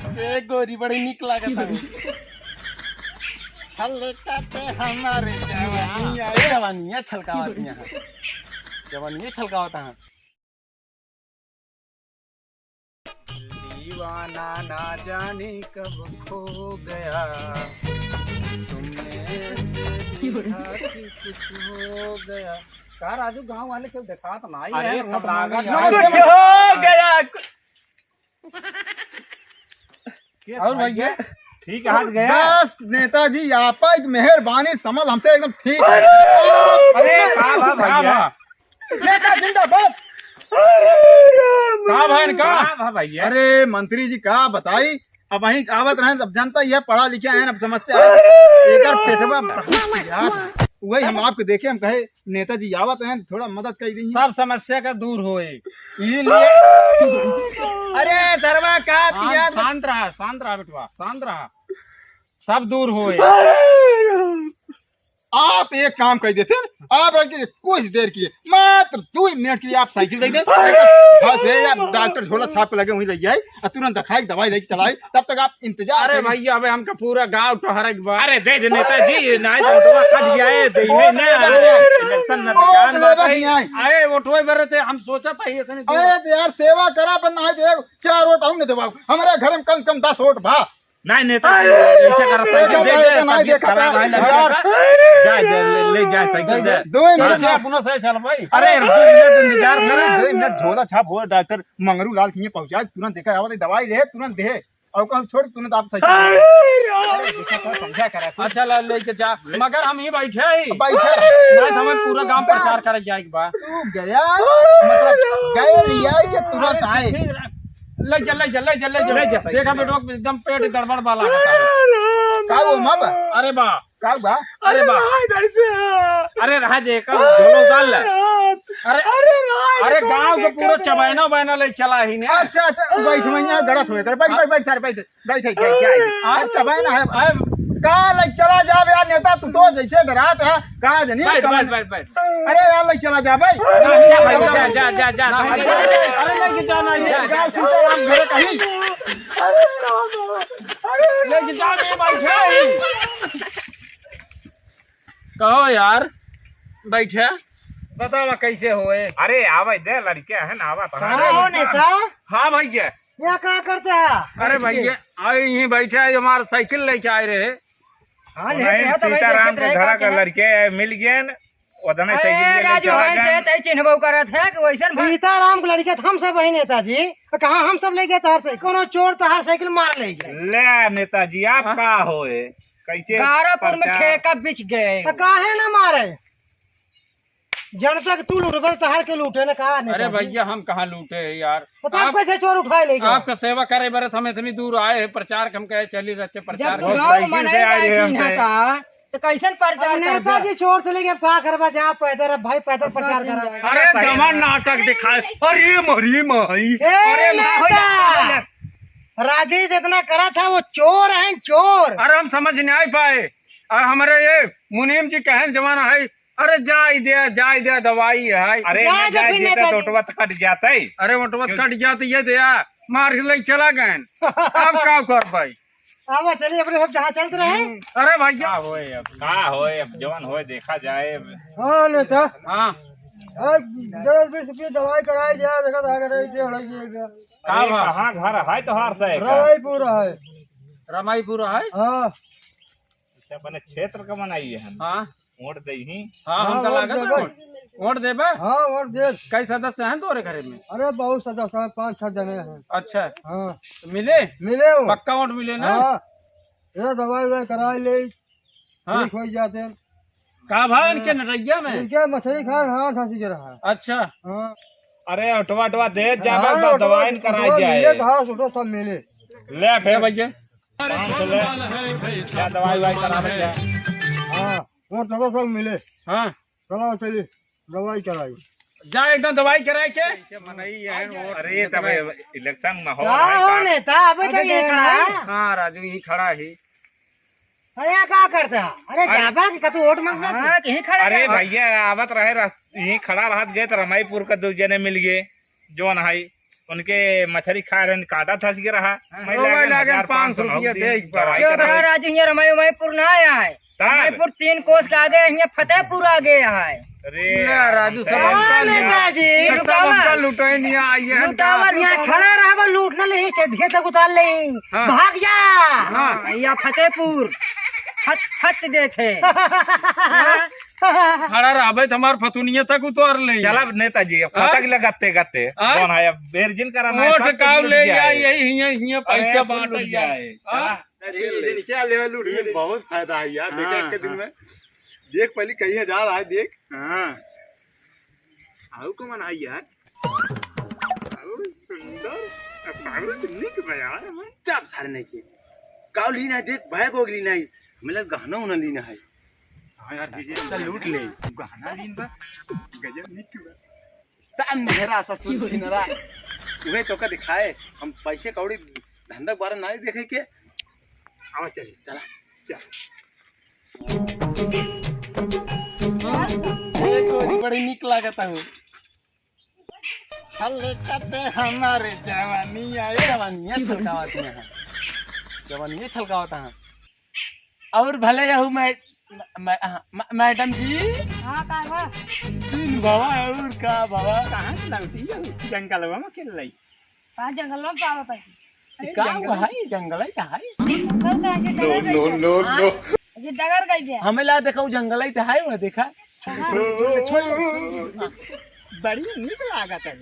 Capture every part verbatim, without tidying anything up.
ए गोरी, बड़ी नीक लागत है। छलकत हमारे जवानी आए। जवानी है छलकावत यहाँ। जवानी है छलकावत यहाँ। दीवाना ना जाने कब खो गया, तुमने ऐसे देखा कि कुछ हो गया। का राजू, गांव वाले क्यों देखात ना आई अरे, है? सब रोड में लागत नहीं है। आ कुछ हो गया। और भैया, ठीक हाथ गया। बस नेताजी, आपा एक मेहरबानी समझ हमसे एकदम ठीक है। अरे, का बा भैया? नेता जिंदाबाद। का भैन का? का भा भैया? अरे मंत्री जी का बताई, अब वहीं आवत रहन, अब जनता यह पढ़ा लिखा है, अब समस्या है। एकर पेटवा बहुत यार, वही हम आपको देखे, हम कहे नेताजी आवत हैं, थोड़ा मदद कर दी। सब समस्या का दूर होए, इसीलिए अरे सरवा का हाँ, पिया शांत रहा, शांत रहा बेटवा, शांत रहा, सब दूर होए। आप एक काम कर देते हैं, आप रख के कुछ देर के लिए, मात्र दो मिनट के लिए आप साइकिल दे दें। बस ये यार, डॉक्टर झोला छाप के लगे वहीं ले जाए और तुरंत दिखाई, दवाई लेके चलाई, तब तक आप इंतजार अरे करिए। भैया, अबे हमका पूरा गांव टहरक बा। अरे दे दे नेताजी, नहीं तो वोटवा कट जाए, दे ही वोट ना। लेबा नहीं आए। इलेक्शन नजदीकान वोट लेबा बाटे। नहीं आए। अरे वोटवे बरे थे, हम सोचा था ये इतने दूर। अरे तो यार, सेवा करा पर नहीं दे, चार वोट हम नहीं देवाओ। हमारे घर में कम से कम दस वोट बा। नहीं नेताजी, ऐसे करा, साइकिल दे दे, देखा था, तबीयत देखा खराब था। है, लगे यार। जा, जा, ले, ले जा, साइकिल दे। दो मिनट हाँ, से अपनों से चल भाई। अरे, दो मिनट इंतजार करा। दो मिनट झोला छाप हो, डॉक्टर मंगरू लाल के यहाँ पहुंचा, तुरंत देखा आवत है, दवाई दे, तुरंत दे। और कहूँ छोड़, तुरंत आप सही अरे, देखा था, समझा करा तू। अच्छा, ला, लेके जा, मगर हम ही बैठे ही। बैठे। नहीं तो हमें पूरा गांव प्रचार करे जाए के बा। तू गया, मतलब, गए रियाई के तुरंत अरे, आए। ठीक है। ले जा, ले जा, ले जा, ले जा, ले जा। देखा बेटवा, एकदम पेट गड़बड़ वाला है। का वो माँ बा? अरे बा। का बा? अरे बा। अरे रहा दे, का झोलो उतार ले। अरे, अरे गांव के पूरा चबैना बैना ले चला ही ने। अच्छा, अच्छा, बैठ, मैं यहाँ गलत हो गया। बैठ, बैठ, बैठ, सारे बैठ। बैठे, क्या, क्या है? हाँ? अच्छा, भाई ना है। अरे का ले चला जाबे यार नेता, तू तो जैसे डरात है, कहाँ जनी बैठ, कहाँ बैठ, बैठ, बैठ। अरे यार, ले चला जा भाई। जा, जा, जा, जा, जा। अरे लेके जाना है। जा, जा, जा। सीताराम घरे कहीं। अरे राम, अरे लेके जा दे भाई, भाई। कहो यार, बैठे, बतावा कैसे होए? अरे आवे दे, लड़के हैं ना, आवा तो। कहाँ हो नेता? हाँ भैया। यहाँ का करते हैं? अरे भैया, आए यहीं बैठे हैं, हमार साइकिल लेके आए रहे। हाँ, नहीं, नहीं, यहाँ तो भाई सीताराम देखत के रहे, घर का काफी ना। लड़के मिल गए न, ओदने अरे साइकिल लेके राजू, चला वहीं गए। से तई चिन्हबो करत है कि वैसन भाई। सीताराम के लड़के तो हम सब वही नेताजी, तो कहाँ हम सब ले गए तहार साइकिल? कोनो चोर तहार साइकिल मार ले गए। ले नेताजी, आप हाँ? का होए? कैसे गारापुर में प्रचार? ठेका बिच गए। तो काहे ना मारे? जनता के तू लूटबे, तहार के लूटे ना का नेताजी? अरे भैया, हम कहाँ लूटे हैं यार? तो तब आप, कैसे चोर उठाए ले गए? आपका सेवा करे बरत हम इतनी दूर आए हैं, प्रचार के हम कहे चली रहते प्रचार जब तू बहुत गाँव में साइकिल से नहीं आए रहे हैं चिन्ह हमसे। का, तो कैसन प्रचार अब करबे? नेताजी चोर से लेके अब का करबा? जा पैदल, अब भाई पैदल प्रचार करा। अरे जवान नाटक दिखाए, अरे मरी माई, ए अरे नेता! राधे जितना करा था वो चोर है, चोर। अरे हम समझ नहीं पाए। और हमारे ये मुनीम जी कहन जमाना है, अरे जाय दे, जाय दे, दवाई है। अरे जाय ना दे जाय फिर दे नेता तो जी। ओटवा तो कट जाता है। अरे ओटवा तो कट जाता है, ये दे, मार के ले चला गए। अब का कर भाई? अब चलिए अपने सब जहाँ चलते रहे। अरे भैया। का होए अब, का होए अब, जवन होए देखा जाए अब। हाँ नेता। हाँ। हाँ, दस बीस रुपये दवाई कराई जाए, देखा था कराई के हड़ाई जाए। का अरे, भा? कहाँ घर है तोहार से का? रमाईपुर है। रमाईपुर है? हाँ। अच्छा, अपने क्षेत्र का बनाई है हम। हाँ। वोट दे ही। हाँ, हाँ, हमका वोट लागत देबे। है वोट। वोट देबे? हाँ, वोट दे। कई सदस्य हैं तोरे घरे में? अरे, बहुत सदस्य हैं, पाँच छह जने हैं। अच्छा। हाँ। तो मिले? मिले वो। पक्का वोट मिले ना? हाँ। ये दवाई उवाई कराई ले, हाँ। ठीक हो जाते हैं। का भा इनके हाँ। नटैया में? इनके मछली खान, हाँ, खांसी के रहा। अच्छा। हाँ। अरे, ओटवा, ओटवा दे, जा, हाँ, बस, बस, ओटवा, दवाई न कराई ओटवा जाए। मिले, घास, ओटवा सब मिले। ले, फेर भैया। पाँच सौ ले। जा, दवाई, दवाई करावे जा। हाँ, वोट दवा सब मिले। हाँ। चलो, चलिए, दवाई कराई। जा, एकदम दवाई कराई के। अरे, तब इलेक्शन माहौल का है, हो का? नेता, अबे तो अबे ये खड़ा है। हाँ, राजू, यहीं खड़ा है। अरे, यहाँ का करता है? अरे, अरे। जाबा कि कतू वोट मांगबा हाँ, कि? यहीं खड़ा अरे, रहा। भैया, आवत रहे, रस-, यहीं खड़ा रहत गए, तो रमाईपुर का दो जने मिल गए, जौन है। उनके मछरी खाए रहन, कांटा धस गया रहा। हाँ, मैं रोवे लागे लागन हजार पाँच सौ पाँच सौ रुपया दे एक बार। दवाई चुप रहा कराई। राजू, हियाँ रमाई उमाईपुर ना आया है। तब? रमाईपुर तीन कोस के आगे, हियाँ फतेहपुर आगे है। अरे ले यार, राजू, हम सब तो हमका हाँ, लूट-, नेताजी। सब हमका लुटाई नहीं आई है, लुटावा हमका। यहाँ खड़ा रहा, वो लूट ना ले, चड्ढे तक उतार ले। हाँ। भाग जा। हाँ। या फतेहपुर। फत, फत देथे। खड़ा रहबे त हमार फतुनिया तक उतार ले। चला नेताजी, अब हाँ? फतक ले गत्ते गत्ते। हाँ? कौन है अब? बेर जिन करा ना, ओठ सब काव लूट ले गया या, है। यही हियाँ, हियाँ अरे, पैसा सब बांट लूट गया जाए। है। हाँ? चला। अरे, ये नीचे आ ले, लूट ये ले। बहुत फायदा है यार, देख हाँ, एक के दिन हाँ। में। देख पहले कहीं हजार आए, देख। हाँ। आऊ कमन आई यार? आऊ सुंदर, आऊ निक बा यार, मन। चाप सारे नहीं के। काव लीना है, देख, बैग वैग लीना है। हमें लग गहना उना लीना है। हाँ यार, ये तो लूट ले। गहना लीन बा। गजब निक बा। तब मेरा ससुर छिनरा। उहे तोका दिखाए। हम पैसे कौड़ी धंधा के बारे नहीं देखे के। आवा चली, चला, चल। ए, गोरी बड़ी निक लागत हूँ। छलकत हमारे जवानी आए। जवानिया छलकावत हैं। जवानिया छलकावत हैं। और भले यहू मै-, मै-, हाँ, म-, मैडम जी। हाँ, का बा? दिन भवा और का भवा? कहाँ से लौटी हो? जंगलवा में खेल रही। कहाँ जंगल में का बताई? अरे का जंगल। हुआ है? ये जंगल है, का है? जंगल का ऐसे डगर गई है। No, no, no। ऐसे डगर गई है। हमें ला देखा, वो जंगल है, तो है वो देखा। कहाँ? छोड़, छोड़, छोड़, छोड़। बड़ी नीक लागत है।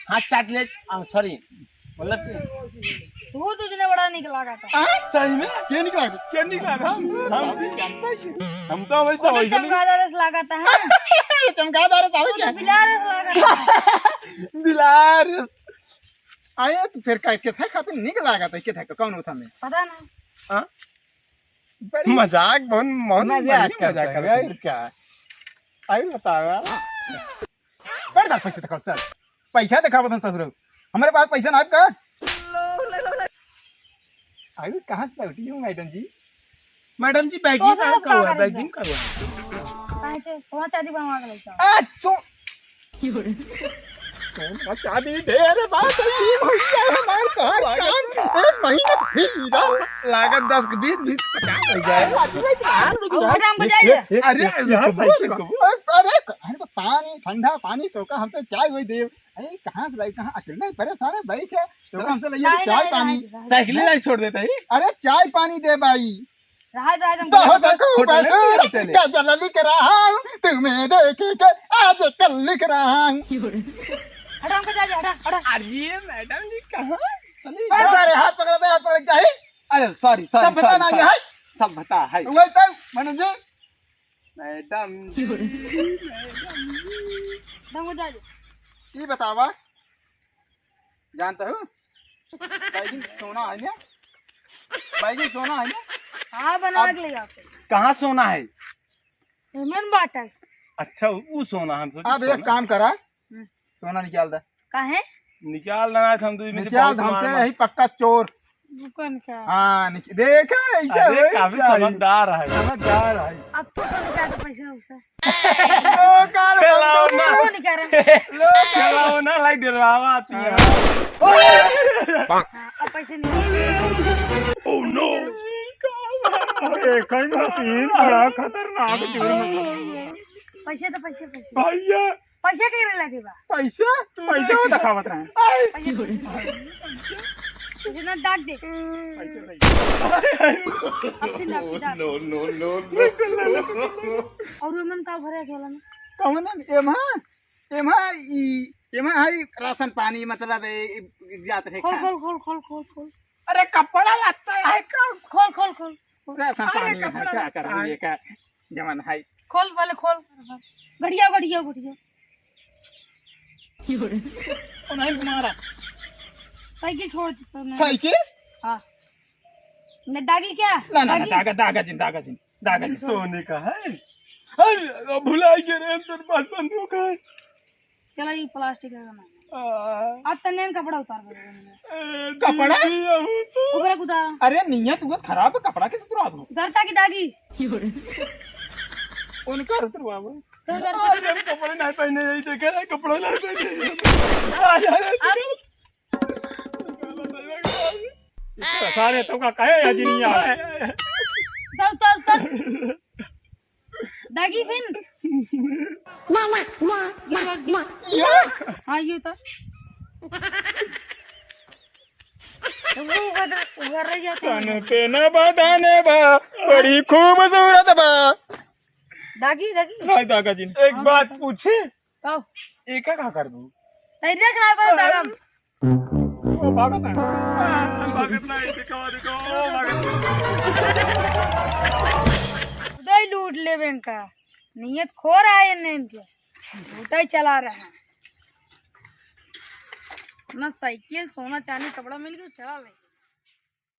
हाँ, चॉकलेट, आ, सॉरी, मतलब तू तुझने बड़ा नीक लागत है। हाँ, सही में? के नीक लागत? के नीक लागत? हम, हम, हम तो हमेशा तू तो वैसे नहीं। चमगादड़ से लागत है। चमगादड़ से तू तो क्या? बिलार से लागत है। बिलार। आए तो फिर का, के था खातिर नीक लागत है, के था, कौन उठा में? पता ना। हाँ? बड़ी मजाक, बहुत, बहुत मजाक बढ़िया मजाक करता है, करता है। और क्या? आई बतावा। बड़ सार पैसे दिखाओ, चल। पैसा दिखाओ, बता ससुर। हमारे पास पैसा ना आपका। आई कहाँ से लौटी हूँ, मैडम जी? मैडम जी, बैगिंग तो सब का हुआ, का बैगिंग करेंगे? का हुआ? काहे के सोना चांदी बनवा के लेके आओ। आज सो-, सोना चांदी ढेर बात है, ये भैया हमार काम, काम, एक महीना के फिर हीरा। लागत दस के बीस, बीस पचास हो जाए। अरे, अरे, अरे, यहाँ रुकबो, साइकिल रुकबो। अरे, अरे, तो पानी, ठंडा पानी तो का हमसे चाय वही दे। अरे, कहाँ से लाई, कहाँ अकेले परेशान है, बैठ है, तो का हमसे लइए चाय पानी। साइकिल नहीं छोड़ देता है। अरे, चाय पानी दे भाई। रहा, रहा, हम तो बोले, देखो, फोटो बस, लेके चले। गजल लिख रहा हूँ, तुम्हें देख के आज कल लिख रहा हूँ। हटा, हमको जा, हटा, हटा। अरे मैडम जी, कहाँ चली? अरे, अरे, हाथ पकड़ा दे, हाथ पकड़ के, अरे, sorry, sorry, सब बता sorry, ना, sorry। ये है? सब बता है। वही तो, मैडम जी। मैडम जी, मैडम जी। हमको जा, जा। ये बतावा, जानता हूँ? बैगिन सोना है ना? बैगिन सोना है ना? हाँ, बनवा अब के ले जाओ। कहाँ सोना है? एमन बाटा है। अच्छा, उ सोना हम सोचे अब एक सोना। काम करा, हम्म। सोना निकाल दे। काहे? निकाल देना है, हम दो में से निकाल बहुत दे, हमसे मार मार। यही पक्का चोर। दुकान का। हाँ, निक-, देखे, ऐसे अरे, होई काफी जाई। समझदार है। समझदार है। अब तो कौन क्या तो पैसा उसे? ओ, कार खेलाओ बंद। ना। वो नहीं कह रहा। लो, खेलाओ ना, लाइक डरवावा आती है। हाँ, अब पैसे नहीं। Oh no। अरे, कहीं मशीन बड़ा खतरनाक चीज है। पैसे तो पैसे, पैसे। भैया। पैसे के लगे बा। पैसा? पैसा वो दिखावत रहे। पैसे, पैसे। इतना दाग दे। पैसा नहीं। अब फिर ना, फिर ना। No, no, no, no। और वो मन का भरा झोला में? कौन है? एमा, एमा ई, एमा है राशन पानी, मतलब, ए, ए, जात है खोल, खा। खोल, खोल, खोल, खोल, खोल। अरे, कपड़ा लगता है का? खोल, खोल, खोल। राशन अरे, पानी है, कपड़ा क्या लगता करूँ है। ये का जमाना है। खोल, पहले खोल। गड़िया, गड़िया, गड़िया। ओ नहीं, तुम्हारा। साइकिल छोड़ दे तूने। साइकिल? हाँ। मैं दागी क्या? ना, ना, ना, दागी? दागा, दागा जिन, दागा जिन, दागा जिन। सोने का है। अरे, अब भुला गए रे, तेरे पास बंदूक है। चला, ये प्लास्टिक है ना। आ। अब तन्ने कपड़ा उतार दे। ए, कपड़ा? दीदी, अब तो ऊपर एक उतार। अरे, नियत बहुत खराब है, कपड़ा कैसे उतार दूँ? उतारता की दागी? उनका उतरवावा। तो उतार। आज हम कपड़े नहीं पहने, यही देखे, कपड़ा नहीं पहने। आज, आज, अब सारे तो का कहे या जिनिया। उतर, उतर, उतर। दागी फिन। ये लड़की। हाँ, ये तो। वो उधर, उधर रह जाते हैं। तन पे न बदाने बा, बड़ी खूबसूरत बा। दागी, दागी। नहीं दागा जी। एक हाँ, बात हाँ। पूछे? कहो। एका का कर दू? नहीं देख रहा है, बस दागा। ओ, भागत है। भागत नहीं, दिखावा, दिखावा, ओ, भागत। उदय लूट ले बैंक का। नियत खो रहा है इनने इनके। लूटा ही चला रहा है। ना साइकिल, सोना, चांदी, कपड़ा मिल गया, चला ले।